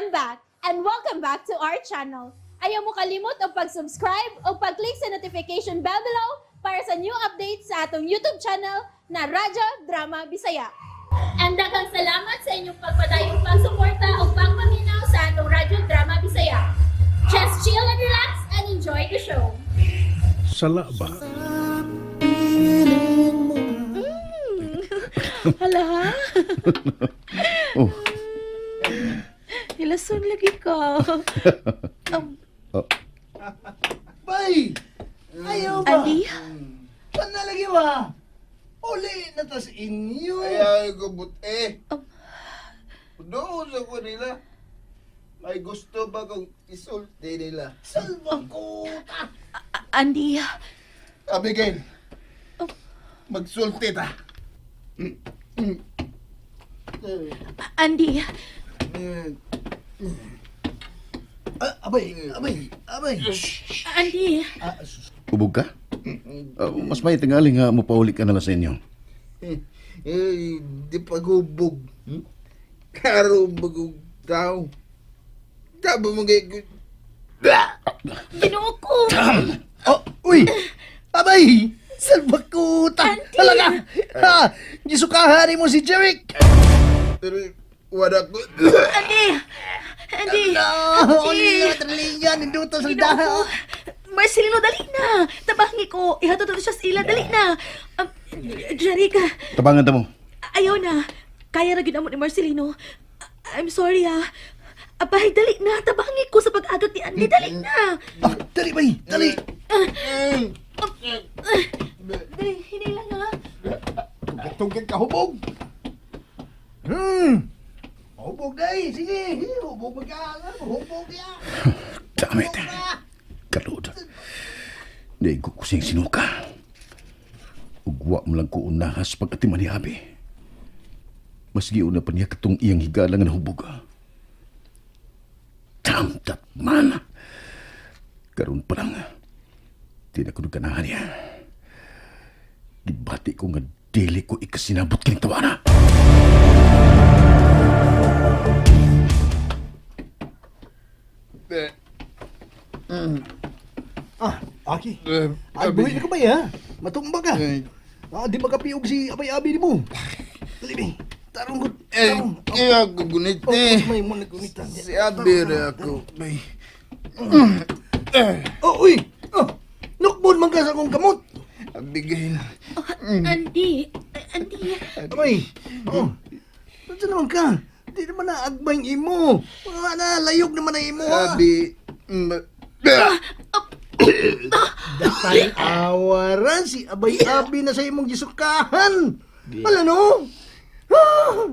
I'm back and welcome back to our channel. Ayaw mo kalimot og pag-subscribe o pag-click sa notification bell below para sa new updates sa atong YouTube channel na Radyo Drama Bisaya. And daghang salamat sa inyong pagpadayong pagsuporta o pagpaminaw sa atong Radyo Drama Bisaya. Just chill and relax and enjoy the show. Sala ba? Hala ha? Oh, Hilason lagi ka. Oh. Bay! Ayaw ba? Andy? Saan na lagi ba? Uli na tas inyo. Ay, gubot eh. Doon sa ko nila. May gusto ba kong isulti nila? Salva ko. Andy? Abigail, magsulti ta. Andy? Ah, abay, abay, abay. Andy? Ah, sus. Ubog ka? Ah, mas may tingali nga mopauli ka na lang sa inyo. Eh, eh, di paghubog. Hmm? Karo bagong tao. Tabo mo kay... Ginoo ko! Oh, uy! Abay! Salva ko. Auntie! Talaga! Ha! Gisukahan mo si Jeric! Pero wala ko... Andy! Andy! Ah, Andy! uli na traliyan, ninduto sa Ginoo ko! daha. Marcelino, dali na! Tabangi ko! Ihatod na siya sa ila, dali na! Jerica, Tabangan ta mo. ayaw na. Kaya ra gyud amo ni Marcelino. I'm sorry ah. Abay, dali na. Tabangi ko sa pag-agak ni Andy. Dali na. Ah, dali bay, dali. Dali, hinay lang ah. Tugag ka hubog. Hmm. Hubog day, sige. Hubog magka. Hubog ya. Damn it. Kalod. Di ko kusing sinuka. Ugwa mo lang ko unahas pagkatiman ni Abi. Mas giuna pa niya katong iyang higala nga nahubog. Damn that man! Karon pa lang, di na ko nagkanahan niya. Gibati ko nga dili ko ikasinabot kining tawana. Ah, Aki. Ay, buhi na ka ba ya? Matumba ka. Ah, di makapiog si Abay Abi ni mo. Dali, bay. Tarong ko. Eh, Tarong. eh, ako gunit Oh, eh. may mo nagunitan. Si Abi rin ako. Bay. Oh, uy. Oh, nukbon man ka sa akong kamot. Abigail. Oh, Andy! Andy! Abay. Oh. Saan naman ka? Di naman na agbay imo. Wala na, layog naman na imo. Ha? Abi... Datay awaran si Abay Abi na sa imong gisukahan. Wala no? Ah,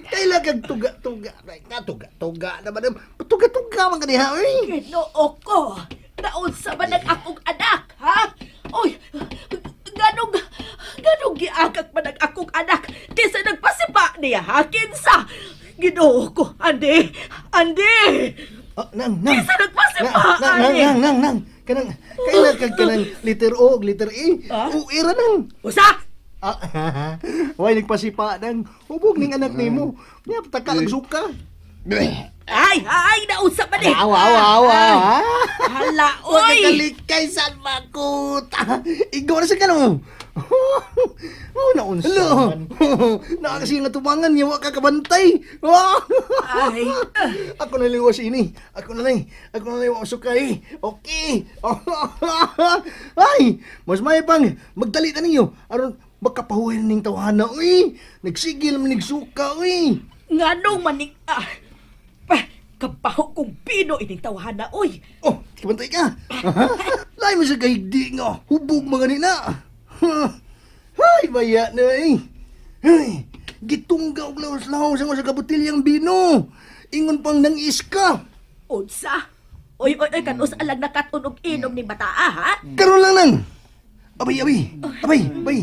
kaila kag tuga-tuga. Ay, nga tuga-tuga naman. Tuga-tuga man kaniha, oy. Ginoo ko! Naunsa man ang akong anak, ha? Oy, ganong, ganong giagak man ang akong anak kaysa nagpasipa niya, ha? Kinsa? Ginoo ko, Andy! Andy! Ah, nang, nang. Kinsa nagpasipa, Nang, nang, Andy? nang, nang, nang. Kanang, kaila kag kanang letter O, ug letter E. Ah? U, era nang. Usa! Ah, way nagpasipa nang. Hubog ning anak nimo. Nya taka lang suka. Ay, ay, naunsa man eh! Awa, awa, awa. Hala, Huwag oy! ka kalikay sa makuta. Igaw na sa kano. Oh, naunsa man. Naa kasi nga tubangan niya, wa ka kabantay. Oh. Ay, Ako na liwas ini. Ako na lang. Ako na lang sukay. Okay. Ay, mas may pang magdali na ninyo aron makapahuwi na ning tawhana uy. Nagsigil man nigsuka uy. nganong maning... Ah, pa, kabaho kong pino ining tawhana, oy! Oh, kabantay ka. Lain mo sa kahigdi nga. Hubog mga nina. Ay, baya na eh. Ay, gitungga og laos-laos ang sa kabutilyang bino. Ingon pang nang iska. Unsa? Oy, oy, oy, kanus alag nakat-on og inom ning bataa, ha? Karon lang nang. Abay, abay. Abay, abay.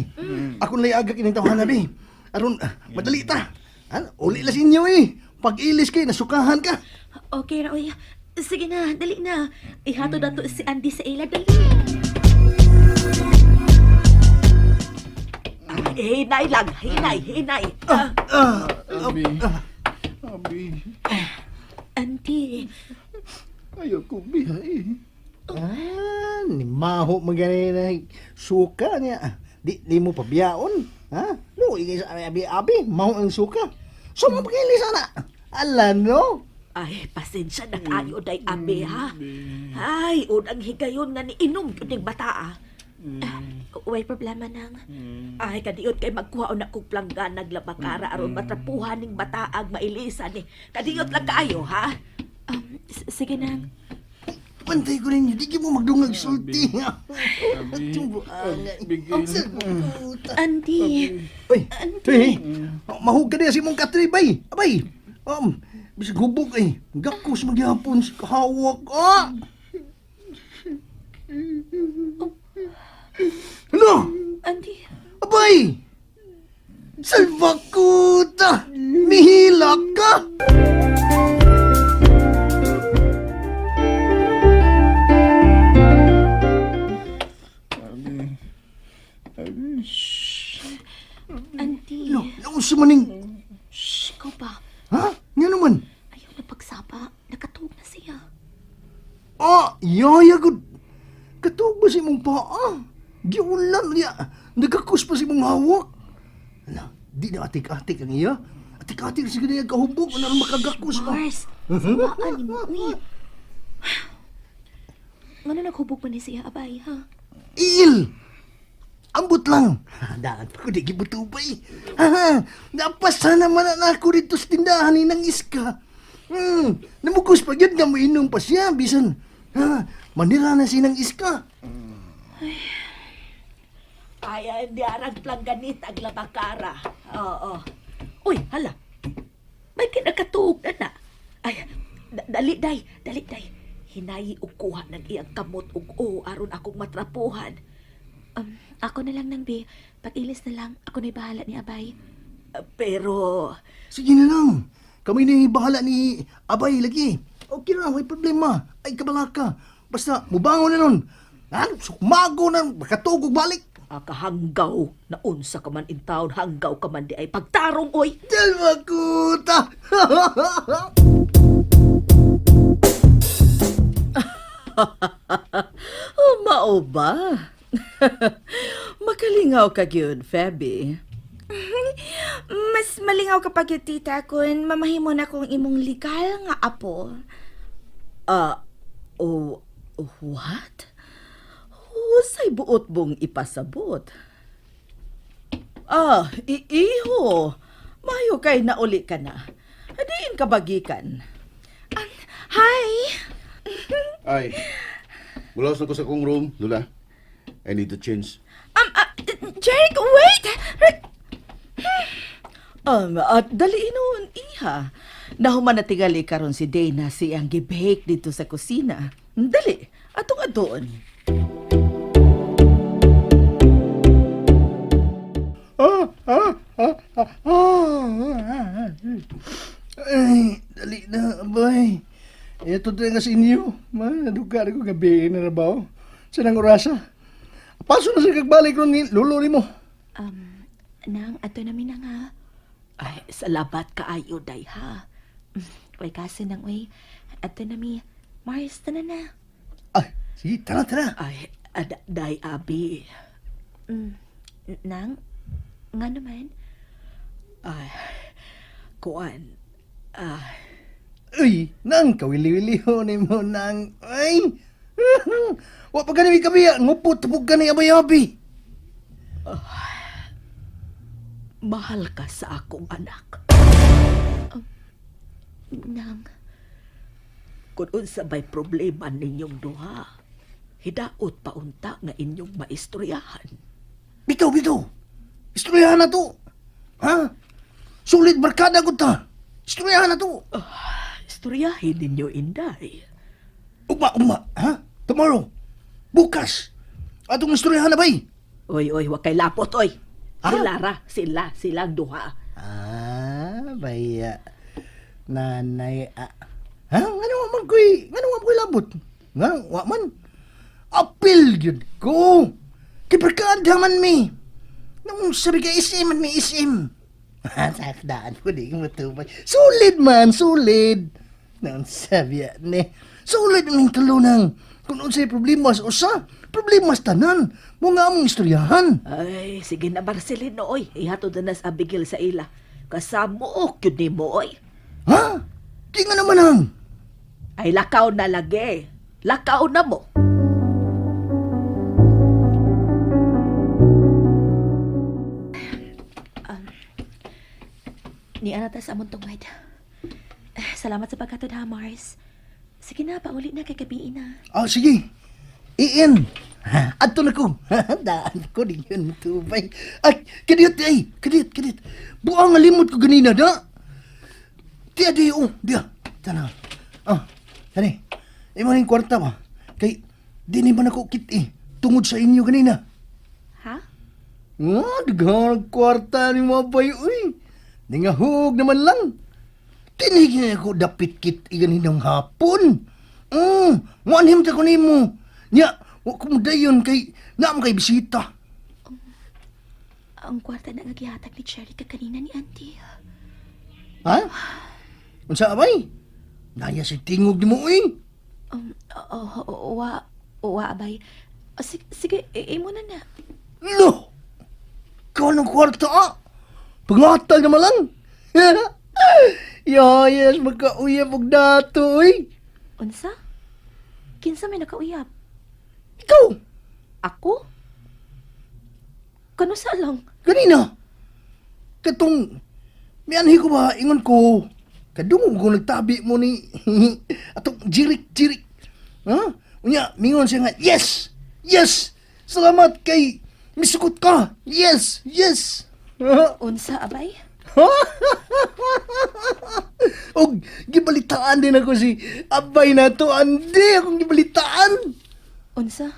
Ako na aga kining tawhana, abi. Aron, ah, madali ta. Ano, uli la sa inyo eh. Pag ilis kay, nasukahan ka. Okay ra, oy. Sige na, dali na. Ihatod na to si Andy sa ila, dali. Ah, hinay lang, hinay, hinay. Ah, Abi. Abi. Auntie. Ayaw kong bihay. Ah, ni maho magani na suka niya. Di mo pabiyaon. Ha? No, ikay sa abi abi, maho ang suka. So mapakili sana. Ala no. Ay, pasensya na kaayo, day abi, ha? Ay, unang higayon nga niinom yun ning bata, ah. Way problema nang. Ay, kadiot kay magkuha na kong planggana naglabakara aron matrapuhan ning bataag mailisa ni. Kadiot lang kaayo, ha? Sige nang. Pantay ko ninyo, di mo magdungag sulti. Bigil. Auntie. Uy, eh, mahug ka niya si mong katribay. Abay, bisag hubog ay, gakos magyapon sa hawak. Ah! Ano? Auntie. Abay! Salvakuta! Mihila ka! Auntie. Lo, nausa maning... Shh, ikaw ba? Ha? Nga naman? Ayaw na pagsapa. Nakatuog na siya. Ah, yaya gud. Katug ba si mong paa? Giulan niya. Nagkakus pa si mong hawak. Ala, di na atik-atik ang iya. Atik-atik sige na iya kahubog. Ano makagakus pa? Mars, sabaan ni mo, uy. Ngano naghubog man ni siya, abay, ha? Il! Ambot lang. Daan pa ko di gibutubay. Ha, napasa naman na ako dito sa tindahan ni nang iska. Namugos pa yun nga mainom pa siya bisan. Ha, manira na siya ng iska. Ay, hindi arang plangganit ang labakara. Oo. Uy, hala. May kinakatuog na na. Ay, dali, day. Dali, day. Hinayi og kuha ng iyang kamot og o aron akong matrapuhan. Ako na lang nang, be. Pag-ilis na lang, ako na'y bahala ni abay. Pero, Sige na lang. Kami ni bahala ni Abay lagi. Okay na, may problema. Ay, kabala ka. Basta, mubangon na nun. Ha? Sukmago na, makatugog balik. Akahanggaw na unsa ka man in town, hanggaw ka man di ay pagtarong, oy. Dalwa kuta! Oh, mao ba? Makalingaw ka gyud, Feby. Mas malingaw kapag yung tita kun mamahimo na kong imong legal nga apo. Ah, oh, what? Usay buot bong ipasabot. Ah, iiho. Mayo kay nauli ka na. Adiin ka bagikan. Hi! Ay, mulaos na ko sa kong room, Lula. I need to change. Jeric, wait! At daliin noon, iha. Nahuman na tingali karon si Dana siyang gibake dito sa kusina. Dali, atong adoon. Ay, dali na, abay. Ito din nga sa inyo. Ma, naduga na ko gabi na rabaw. Sa nang orasa. Paso na sa kagbalik ron ni lolo ni mo. Nang, ato namin na nga. Ay, salamat kaayo, day ha. Way kaso nang, uy. Ato nami. Mars, tana na. Ay, sige, tara, tara. Ay, day abi. Nang, nga naman. Ay, kuan. Ah, Uy, nang kawili-wili ni mo nang. Ay! Wa pa gani kabiya, ngupot tupog gani abay-abi. Mahal ka sa akong anak. Nang, Kung unsa may problema ninyong duha, hidaot pa unta nga inyong maistoryahan. Bitaw, bitaw. Istoryahan na to. Ha? Sulit barkada ko ta. Istoryahan na to. Istoryahin ninyo, Inday. Ugma, ugma. Ha? Tomorrow. Bukas. Atong istoryahan na bay. Oy, oy, wa kay lapot, oy. Ah? Sila ra, sila, silang duha. Ah, baya. Nanay, ah. Ha? Ngano wa man ko'y, ngano wa man ko'y labot? Nga, wa man. Apil yun ko. Kay barkada man mi. Nung sabi ka SM man mi SM. Ha, sakdaan ko di mo tubay. Sulit man, sulit. Nang sabi ni. Sulit ning tulunang. Kung unsay problema sa usa, problema sa tanan. Mo nga among istoryahan. Ay, sige na Marcelino, oy. Ihatod na na sa Abigail sa ila. Kasamuok yun ni mo, oy. Ha? Di nga naman ang. Ay, lakaw na lagi. Lakaw na mo. Ni ana ta sa among tungwed. Eh, salamat sa paghatod ha, Mars. Sige na, pauli na kay gabi na. Ah, sige. Iin. Adto na ko. Daan ko din yun tubay. Ay, kadiyot ay. Kadiyot, kadiyot. Buang nga limot ko ganina da. Diya, diya, oh. Diya. Tana. Ah, tani. Imo ning kwarta ba? Kay, di ni man ako kit eh. Tungod sa inyo ganina. Ha? Ah, daghang kwarta ni mga bay, uy. Ningahog naman lang. Tinignan ako dapit kit ganinang hapon. Muanhim ta ko nimo. Nya, wa ko modayon kay naam kay bisita. Ang kwarta na nga gihatag ni Cherry ka kanina ni Auntie. Ha? Unsa abay? Naya si tingog nimo uy. Oh, wa, wa, abay. Ah, sige, sige, imo na na. Lo! Ikaw ng kwarta ah! Pangatag naman lang. Yayas, magkauyab og dato uy. Unsa? Kinsa may nakauyab? Ikaw, Ako? Kano sa lang? Ganina. Katong, mianhi ko ba, ingon ko, kadungog ko nagtabi mo ni, atong jirik, jirik. Ha? Unya, mingon siya nga, yes! Yes! Salamat kay, misukot ka! Yes! Yes! Unsa, abay? Og gibalitaan din ako si Abay na to, andi akong gibalitaan. Unsa?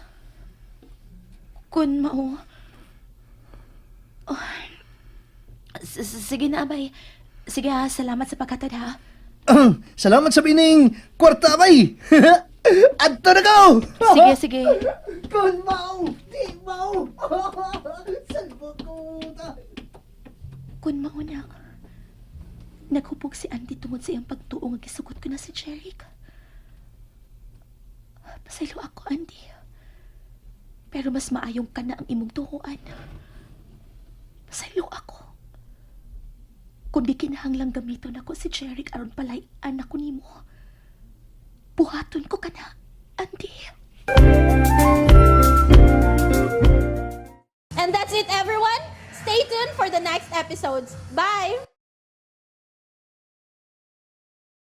Kun mao. Oh. Sige na, abay. Sige ha, salamat sa paghatod ha. Salamat sa bining kwarta, Abay. Adto na ko! Sige, sige. Kun mao, di mao. Salbo ko. Kun mao na. Naghupog si Andy tungod sa iyang pagtuo nga gisugot ko na si Jeric. Pasaylo ako, Andy. Pero mas maayong ka na ang imong tuhuan. Pasaylo ako. Kung gikinahanglang gamiton ako si Jeric aron palay anak ko nimo. Buhaton ko ka na, Andy. And that's it, everyone. Stay tuned for the next episodes. Bye!